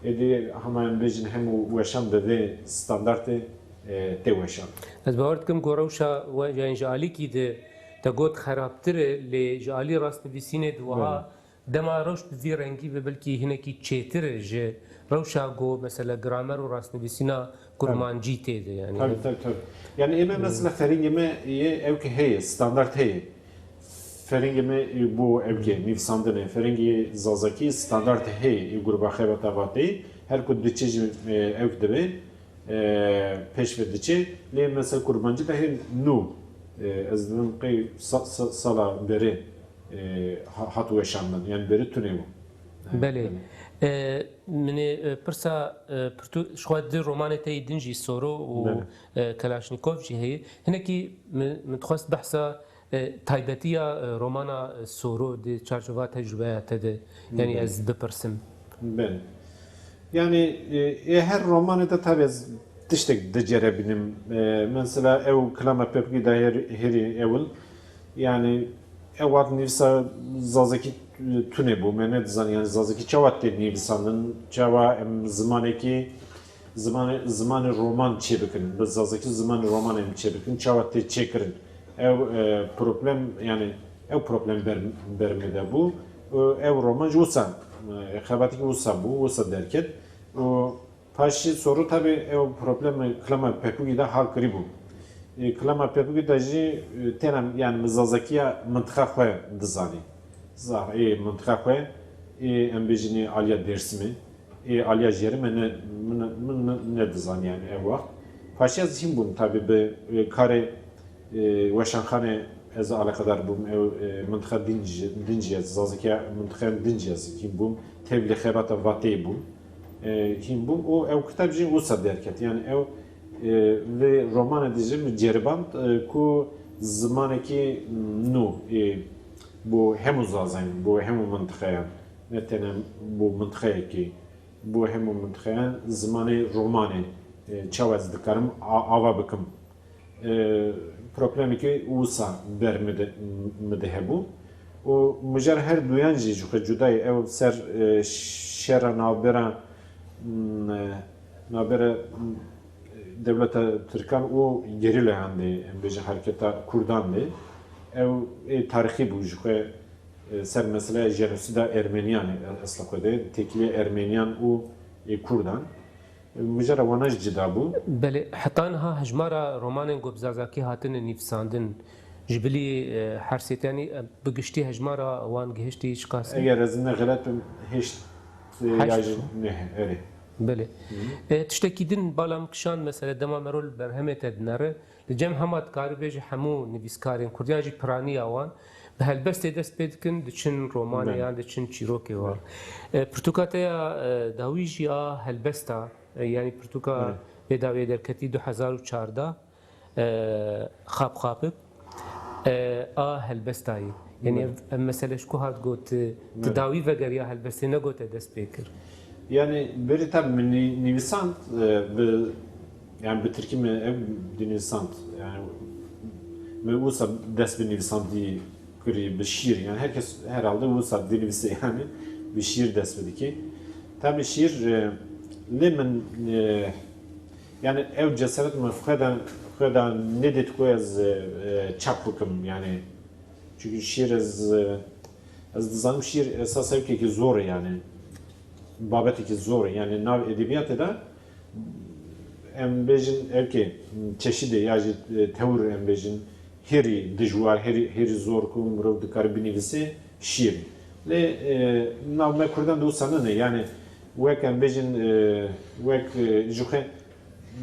êdî hema em bêjin hemû weşan bi vê standartê, e, tê weşan. Ez bawer dikim ku rewşa we, yani ji alîkî de te got xerabtir e, lê ji alî rastnivîsînê di wiha Belê. Dema rewş bi vî rengî be, belkî hinekî çêtir e ji rewşa ku mesela gramer û rastnivîsîna kurmancî tê de, yani. Tabii, tabii, tabii. Yani ême mesela ferengê me yê ew ki heye, standart heye. Ferengê me, e, bo ew ki nivîsandin e, ferengê zazakî standart heye, ê gruba xebata vateyî, her ku diçe jî, e, ew dibe, e, pêş ve diçe. Lê mesela kurmancî de hê nû, e, ez didim qey sa-, sa-, sala berê, e, ha-, hat weşandin, yani berê tune bû. Belê. Belê. E, min ê, e, pirsa, e, pirtû, ji xwe di romanê te yê din jî Soro û, Belê. E, Kalashnikov jî heye. Hinekî min, min dixwest behsa, e, taybetiya, e, romana, e, Soro di çarçova tecrübeya te de, yani Belê. Ez bipirsim. Belê. Yani, e, ê her romanê de tabi ez tiştek dicerebînim. E, mesela ew kilama pepikî de her-, herî ewil. Yani, ew hat nivîsa zazakî tune bû. Me nedizan, yani zazakî çawa tê nivîsandin, çawa em zimanekî, zimanê, zimanê roman çêbikin, bi zazakî zimanê roman em çêbikin, çawa tê çêkirin. Ew, e, problem, yani ew problem ber, ber me de bû. Û ew roman jî wisa, e, xebatekî wisa bû, wisa derket. Û Paşê Soro tabi ew problema kilama pepûgî de hal kirî bû. E, kilama pepûgî de jî, e, têna, yani min zazakiya mintiqa xwe dizanî. Za-, ê mintiqa xwe, Ê em bêjin ê aliya Dêrsimê, ê aliya jêrê me ne, min, min ne, nedizan yani ev wext. Paşiya ez hîn bûm tabî bi, e, karê, e, weşanxanê ez alaqedar bûm, ew, e, mintiqa din jî, din jî ez, zazekiya mintiqeyan din jî ez hîn bûm, tevlî xebata Vateyê bûm. E, hîn bûm û ew kitab jî wisa derket. Yani ew, e, vê romanê de jî min ceriband, e, ku zimanekî nû, e, bo hemû zazen, bo hemû mintiqeyan, ne tenê bo mintiqeyekî, bo hemû mintiqeyan zimanê romanê, e, çawa ez dikarim a-, ava bikim. E, problemekî wisa ber min de, min de hebû. Û mijar her duyan jî ji xwe cuda ye. Ew ser, e, şera navbera, m, e, navbera, m, dewleta Tirkan û gerîlayan de, em bêjin hereketa Kurdan de. Ew ê tarîxî bû ji xwe, e, ser meseleya jenosîda Ermeniyan e, esla xwe de, têkiliya Ermeniyan û ê Kurdan. Mijara wana jî cida bû. Belê, heta niha hejmara romanên ku bi zazakî hatine nivîsandin, ji bilî, e, her sê tenî, e, bi giştî hejmara wan gihiştî çiqas e? Eger ez ne xelet bim, heşt, e, Heşt. Ya jî neh, erê. Belê. Hı hı. E, tiştekî din bala min kişand, mesele dema mero li berhemê te dinere, li cem hema dikarî bêjî hemû nivîskarên Kurd, yan jî piraniya wan, bi helbestê dest pê dikin, diçin romanê Belê. Yan diçin çîrokê wan. Belê. E, pirtûka te ya, e, dawî jî a helbesta, e, yanî pirtûka Evet. pêdawiyê derketî du hezar û çardeh, e, Xapxapik, e, a helbesta yî. Yanî Evet. ev, ev mesele ji ku hat got, e, Evet. tu dawî vegeriya helbestê, negote dest pê kir. Yani berî tabi min nî-, nivîsand, e, bi, yani bi tirkî min ev dinivîsand. Yani min wisa dest bi nivîsandî kirî bi şîr. Yani herkes herhalde wisa dinivîse yani bi şîr dest bi dike. Tabi şîr, e, lê min, e, yani ew cesaret min xwe de, xwe de nedît ku ez, e, e, çap bikim yani. Çünkü şîr ez, e, ez dizanim şîr esas ewkekî zor e yani. Babetekî zor e. Yani nav edebiyatê de em bêjin ewkê çeşidê ya jî, e, tewr em bêjin herî dijwar, herî, herî zor ku mirov dikare binivîse şîr. Lê, e, nav me Kurdan de wisa nine. Yani wek em bêjin, e, wek, e, ji xwe,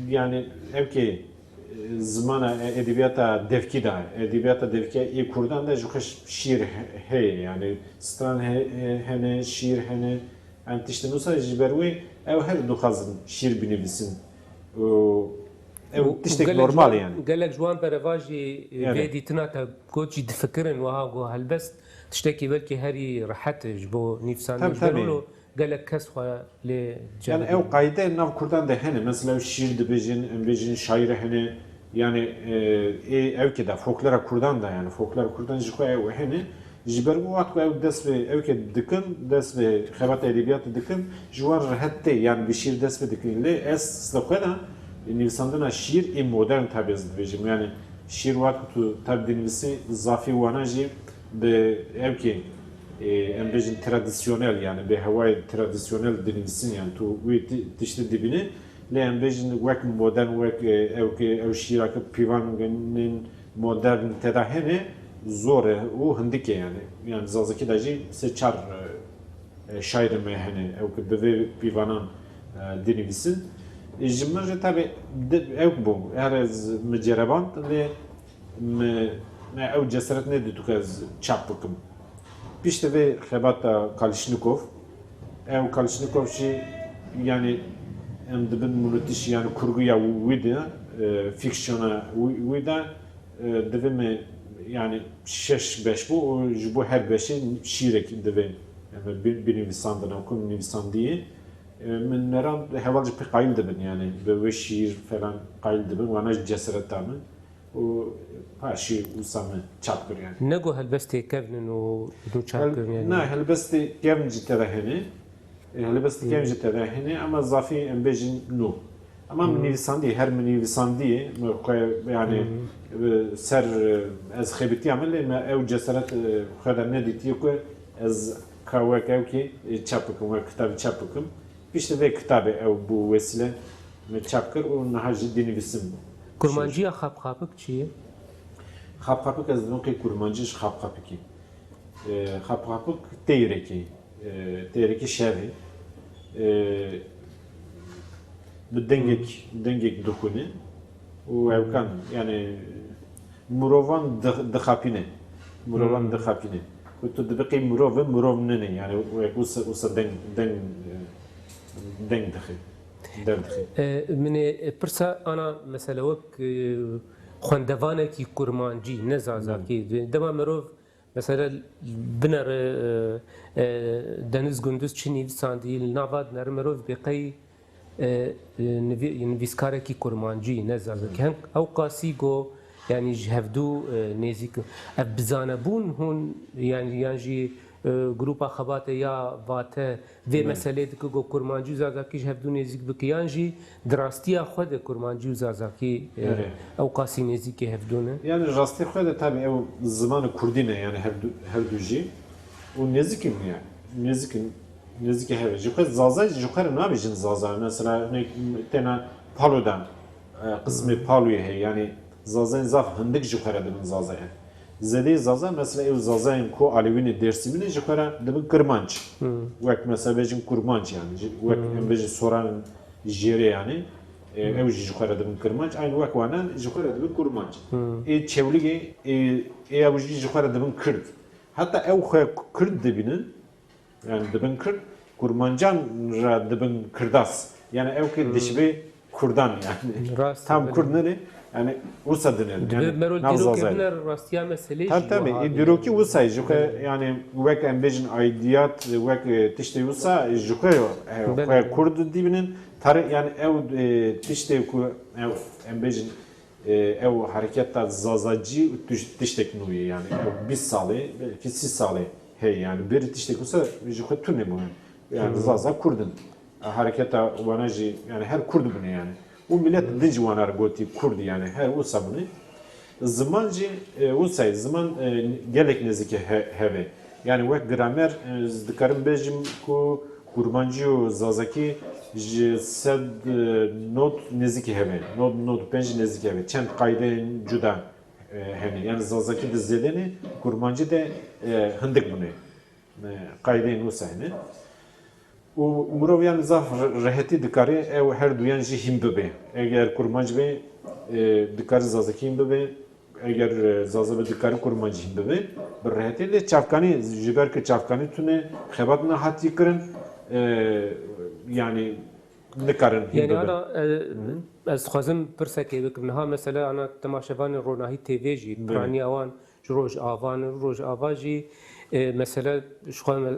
yani ewkê, e, zimana, e, edebiyata devkî de, edebiyata devkî ê Kurdan de ji xwe şîr he-, heye. Yani stran he-, he-, hene, şîr hene, em tiştin wisa ji ber wê ew her dixwazin şîr binivîsin. Û ew Û, û tiştek gelek normal ji wan, yani. Gelek ji wan berevajî, e, Yani. Vê dîtina te got jî difikirin wiha ku helbest tiştekî belkî herî rehet e ji bo nivîsandin. Tabii, Ji ber tabii. wilo gelek kes xwe lê Yani cihbidin. Ew qayde nav Kurdan de hene. Mesela ew şîr dibêjin, em bêjin şaîre hene. Yani, e, ê ewkê de folklora Kurdan de yani. Folklora Kurdan ji xwe ew hene. Ji ber wî wexta ku ew dest bi ewkê dikin, dest bi xebata edebiyatê dikin, ji wan rehet tê, yani bi şîr dest bi dikin. Lê ez li xwe de nivîsandina şîr ê modern tabi ez dibêjim. Yani şîr wexta ku tu tabi dinivîsî zafî wana jî bi ewkê, e, em bêjin tradisyonel, yani bi hewayê tradisyonel dinivîsin, yani tu wî ti-, tiştî dibînî. Lê em bêjin wek modern, wek, e, ewkê, ew şîra ku pîvanên modern tê de hene, zor e û hindik e yani. Yani zazakî de jî sê çar, e, e, şaîrê me hene, ew ku bi vê pîvanan, e, dinivîsin. E, ji min re tabi di-, ew bû, her ez mi cereband, lê mi, me ew cesaret nedît ku ez çap bikim. Piştî vê xebata Kalişnikov, ew Kalişnikov jî, yani, em dibin mûnitîş, yani, kurguya wî de, e, fîksiyona wî, wî de, e, divê me, yani, şeş beş bû û ji bo her beşê şîrek divê, yani, bi-, binivîsandin, ew ku nivîsandiye. E, min neran heval jî pê qayîl dibin, yani, bi wê şîr falan qayîl dibin, wana jî cesaret da min. Û paşî wisa min çap kir yani. Ne ku helbestê kevn in û hûn çap Hel-, kirin yani. Na, helbestê kevn jî tede hene. E, helbestê kevn jî tede hene, ama zafî em bêjin nû. Ama min nivîsandî, her min nivîsandî, min xwe yani, e, ser, e, ez xebitiya min lê me ew cesaret, e, xwe de nedîtiye ku ez ka wek ew kî, e, çap bikim, wek kitabî çap bikim. Piştî vê kitabê ew bû wesîle, me çap kir û niha jî dinivîsim. Kurmanciya Xapxapik çi ye? Xapxapik ez dibim qê kurmancî ji Xapxapikê. E, Xapxapik teyrekê. E, têrikî şevê, e, bi dengek, dengek dixwîne û ewkan, yani mirovan di-, dixapîne. Mirovan Hmm. dixapîne. Ku tu dibiqî mirov e, mirov nene. Yani wek wisa, wisa deng, deng, e, deng dixe. Derdixî. E, min ê pirsa ana mesele wek, e, xwendevanekî kurmancî, ne zazakî. Dema mirov, mesela, binere, e, e, Deniz Gündüz çi nivîsandî, li nava dinere mirov bê qey, e, e, nivî-, nivîskarekî kurmancî, ne zazakî. Heng ew qasî go, yani ji hevdû, e, nêzîk. Ev bizanebûn hûn, yani, yan jî, e, grupa xebate ya vate, vê Belê. meselê dike ku kurmancî û zazakî ji hevdû nêzîk bike, yan jî di rastiya xwe de kurmancî û zazakî, e, Erê. ew qasî nêzîkê hevdû ne? Yani rastê xwe de tabii ew zimanê kurdî ne, yani hevdû, hevdû jî. Û nêzîkî min yani. Nêzîkî, nêzîkî hev e. Ji xwe zaza, ji xwe re nabêjin zaza. Mesela hinek têna Palo de, e, qismê Paloyê heye. Yani zazayên zaf hindik ji xwe re dibin zaza. Zêdeyî zaza, mesela ew zazayên ku alewînê Dêrsimî ne ji xwe re dibin kirmanc. Hmm. Wek mesela bêjin kurmanc yani. Ji-, wek Hmm. em bêjin soranên jêrê yani. E, Hmm. ew jî ji xwe re dibin kirmanc. Aynî wek wana ji xwe re dibin kurmanc. Hmm. Ê Çewlîgê, ê, ê ew jî ji xwe re dibin kird. Heta ew xwe kird dibînin, yani dibin kird, kurmancan re dibin kirdas. Yani ew ki Hmm. dişibê kurdan yani. Rast, Tam belê. kurd nene, yani wisa dinêrin. Dibe Yani mero nav dîrokê zazayê. binere rastiya meselê Tabii, jî tabii. wiha E, dîrokî bîne. wisa, ji xwe, Belê. yani wek em bêjin aidiyat, wek, e, tiştê wisa, ji xwe, e, Belê. xwe kurd dibînin. Tarih, yani ew, e, tiştê ku ew, em bêjin, e, ew hareketa zazacî û tuş-, tiştek nû ye, yani ew bîst salê, belkî sî salê heye, yani berî tiştek wisa ji xwe tune bû, yani Hmm. zaza kurd in. Hareketa wana jî, yani her kurd bûne yani. Û milet Hmm. din jî wana re gotî kurd, yani her wisa bûne. Ziman jî, e, wisa ye, ziman, e, gelek nêzîkî he-, hev e. Yani wek gramer, e, ez dikarim bêjim ku kurmancî û zazakî ji sed, e, not nêzîkî hev e. Not, not pênc nêzîkî hev e. Çend qaydeyên cuda, e, hene. Yani zazakî de zêde ne, kurmancî de, e, hindik bûne. E, qaydeyên wisa hene. Û mirov yani zaf re-, rehetî dikare ew her duyan jî hîn bibe. Eger kurmanc be, e, dikare zazakî hîn bibe. Eger, e, zaza be dikare kurmanc hîn bibe. Bi rehetî lê çavkanî, ji ber ku çavkanî tune, xebat nehatî kirin, e, yani nikarin hîn Yani bibe. ana, e, Hı hı. ez dixwazim pirsekê bikim. Niha mesela ana temaşevanên Ronahî T V jî, Belê. piraniya wan ji Rojava ne, Rojava jî, e, mesele ji xwe me-,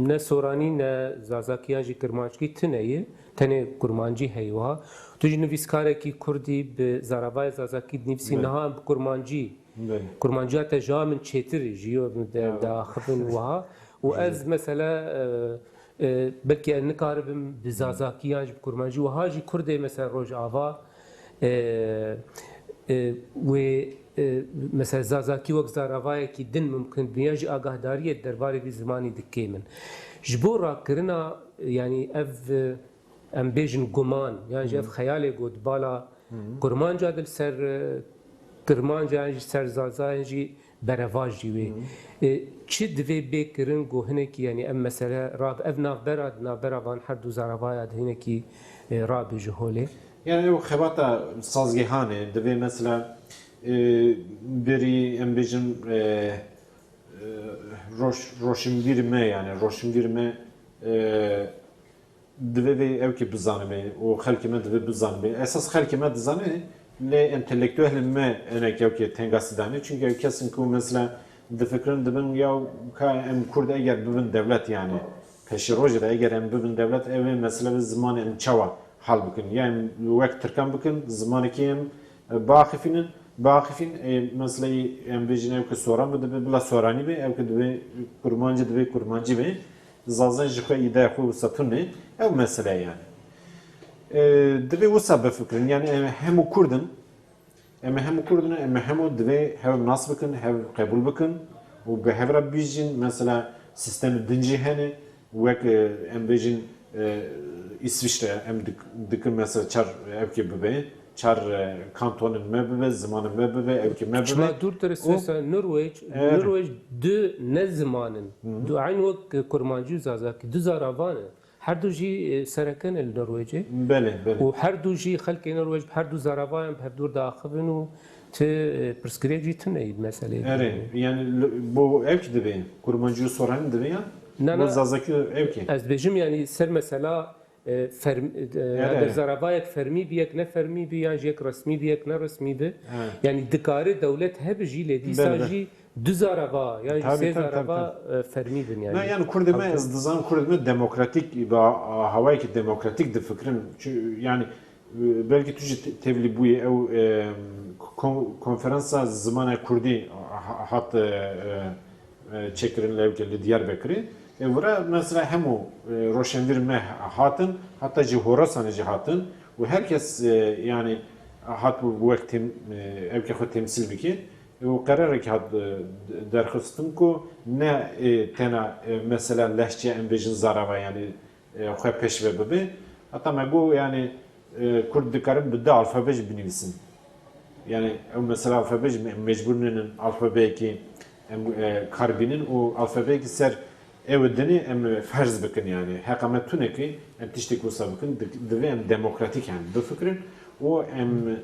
ne soranî ne zazakiyan jî kirmanckî tune ye, tenê kurmancî heye wiha. Tu jî nivîskarekî kurdî bi zaravayê zazakî dinivîsî, Belê. niha em bi kurmancî, Belê. kurmanciya te ji a min çêtir e, ji yo de, Ya. diaxivin wiha. Û Belê. ez mesele, e, e, belkî ez nikaribim bi zazakî yan jî bi kurmancî, wiha jî kurdê mesela Rojava, e, e, wê, e, mesela zazakî wek zaravayekî din mimkin bûye jî agahdariyê derbarê vî zimanî dikê min. Ji bo rakirina, yanî ev, e, em bêjin guman, yan jî ev Hı. xeyalê ku di bala Hı. kurmanca de li ser, e, kirmanca yan jî ser zaza yan jî berevaj jî wê. Hı. E, çi divê bê kirin ku hinekî, yanî ev mesele rabe, ev navbera, di navbera van her du zaravaya de hinekî, e, rabe ji holê? Yani ew xebata sazgehan e, divê mesela, e, berî em bêjin, e, e, roş-, roşinbîr me, yani roşinbîr me, e, divê vê ew kê bizanibe û xelkê me divê bizanibe. Esas xelkê me dizane, lê entelektuelên me enek ew kê tengasî dane. Çünkü ew kesin ku mesela difikirin dibin ya ka em Kurd eger bibin dewlet yani, pêşerojê de eger em bibin dewlet, ev ê mesele bi zimanê em çawa hal bikin? Ya em wek Tirkan bikin, zimanekî em, e, biaxifînin, biaxifîn, e, meseleyê em bêjin ew ki soran bi dibe, bila soranî be, ew ki dibe kurmancî dibe kurmancî be. Zazen ji xwe îdeya xwe wisa tune, ew mesele ye yani. E, divê wisa bifikirin, yani em hemû Kurd in, em hemû Kurd in, em hemû divê hev nas bikin, hev qebûl bikin û bi hev re bijîn. Mesela sîstemê din jî hene, wek, e, em bêjin, e, Îsviçre, em dik-, dikin mesela çar evkê bibe. çar e, kantonên me bibe, zimanên me bibe, ewkê me bibe. Çima dûr tir Swêsa, Norwêc, Norwêc du ne ziman in. Du eyn wek kurmancî û zazakî, du zaravan in. Her du jî e, sereke ne li Norwêcê. Belê, belê. Û her du jî xelkê Norwêc bi her du zaravayan bi hevdûr diaxivin û ti e, pirsgirêk jî tune yî di meseleyê. Erê, yanî bo ewkî dibe, kurmancî û soranî dibe ya? Na, na. Bo zazakî ewkî. Ez dibêjim yanî ser mesela e, ferm, e, eger zaravayek fermî bi, yek ne fermî bi, yan jî yek resmî bi, yek ne resmî bi. Yanî dikare dewlet hebe jî lê dîsa jî du zarava yan jî sê zarava e, fermî bin yanî. Na, yanî Kurdê me, ez dizanim Kurdê me demokratîk, bi a-, a-, hawayekî demokratîk difikirin. Çi-, yanî e, belkî tu jî te-, tevlî bûyî ew e, kon-, konferansa zimana Kurdî ha-, hat e, e, e, çêkirin li ewkê li Diyarbekirê. E, vira mesela hemû e, roşenvîr me hatin, heta jî Horasanê jî hatin û her kes e, yanî hat wek têm-, e, ewkê xwe temsîl bike. E, û qerarekî hat e, derxistin ku ne e, tena e, mesela lehçe em bêjin zarava yanî e, xwe pêş ve bibe. Heta me got, yanî, e, Kurd dikarin bi du alfabe jî binivîsin. Yanî, ew mesela alfabe jî me-, mecbûr nînin alfabeyekî em, e, kar bînin û alfabeyekî ser ew dinê em ferz bikin, yanî. Heqa me tune ki em tiştek wisa bikin, di-, divê em demokratîk, yanî, bifikirin û em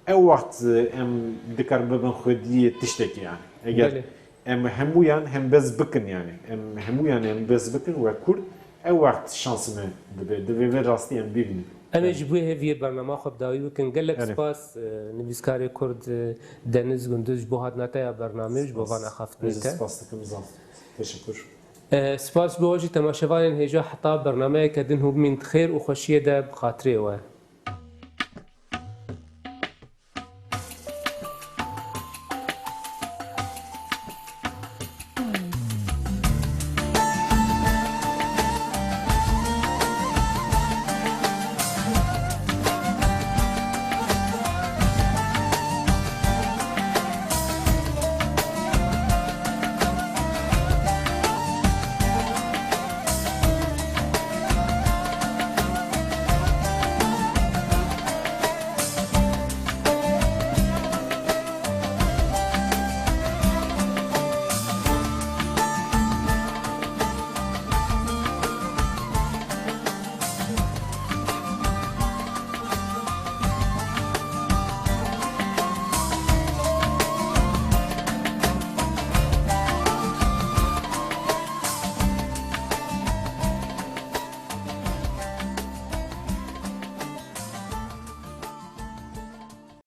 ew wext, e, em dikarin bibin xwediyê tiştekî, yanî. Eger Belê. Em hemûyan hembez bikin, yanî em hemûyan hembez bikin wek Kurd, ew wext şans me dibe, divê vê rastî em bibînin. Em ê ji bo hêviyê bernama xwe bi dawî bikin. Gelek Erê. spas, e, nivîskarê Kurd, e, Deniz Gunduz ji bo hatina te ya bernamê û ji bo van axaftinê Ez te. Spas dikim, zaf teşekkür. E, spas ji bo we jî temaşevanên hêja heta bernameyeke din hûn bimîn di xêr û xweşiyê de bi xatirê we.